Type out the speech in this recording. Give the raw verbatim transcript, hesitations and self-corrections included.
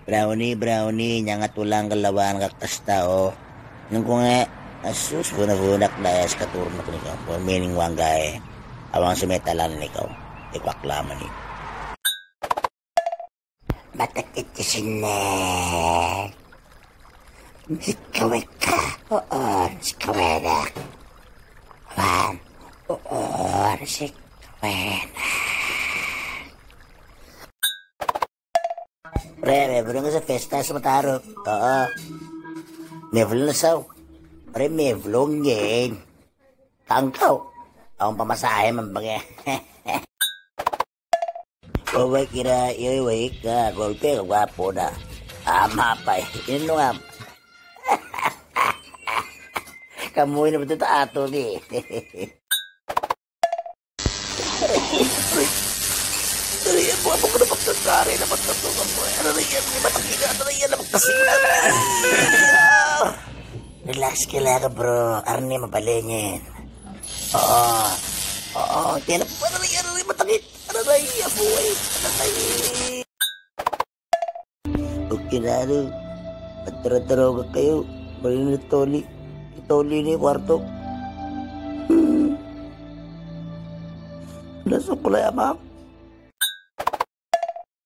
Brownie, brownie, nyaña tulang ke lawan ka kasta o. Nengkung e, asus, funa funa dak da es katur nak ni kampun, meaning wanggai. Awang semetalan ni kau. Ikwak lama ni. Matakit ke sini. Sikaweka, oo, sikawena. Wan, oo, sikawena. Re, re, burung sa pesta sa mataruk. Oo. Mevlon sa. Re, mevlon gen. Tangkau. Aung pamasa ayam bang e. Owe kira, iwe, iwe, ika, golpe, guapo da. Ama apa, ini nung am. Kamu ini betul tak atuh ni. Aduh, ya, buat apa kena paksa cari, dapat satu kamu. Aduh, ya, ini mata kita, aduh, ya, dapat kasih. Relax kila ke, bro. Arni mapalenyen. Oo. Oo, tiada apa, aduh, ya, aduh, mata kita. Aduh, ya, boy. Aduh, ya. Oke, lalu. Tero-tero ke kayu. Beri ni toli. Toli ni kuartok. Hmm. Dah sekolah ya, Mak.